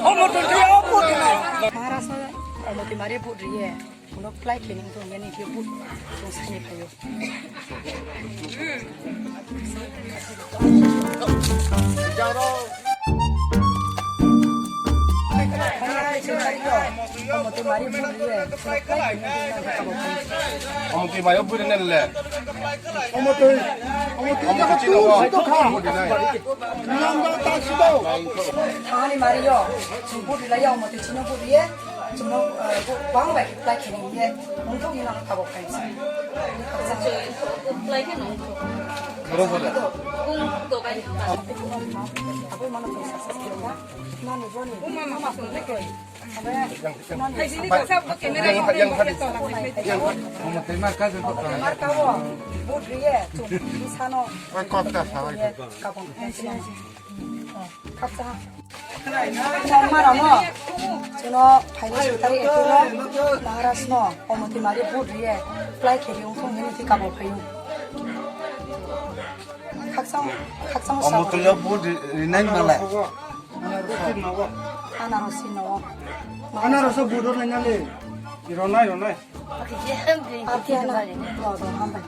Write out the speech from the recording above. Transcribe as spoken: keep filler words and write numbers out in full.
Omo tongthai o vote rwnai. Maharashtra Omotimari vote riye. Uno plai khe ning tong yani khe vote tong sani phayo. Omotimari vote riye. Omotimari vote riye le. Omo twi, omo twi, omo twi chini ho. Omo twi nai. Nang ba ta si do. Ani mari yo. Chung vote rila ya omo twi chini vote ye. Chung no, eh, vote bang bai apply khe ni ye. Nung thok ni nang thabo khai. Apply khe nung thok. Ro ho le. Kung to bai. Abo mano to sa sa. Nani boni. Mama ma sung le koi. Chwngno phaini sotari ekuro Maharaj no Omotimari vote riye apply khe ri wngkha hwnwi kabul phaio. Khakchang, khakchang Omotimari vote ri-, rinai malai. Anarosi no. Anaroso budo nai nale. Ronai, ronai. Ati ana. Lo, lo, hambai.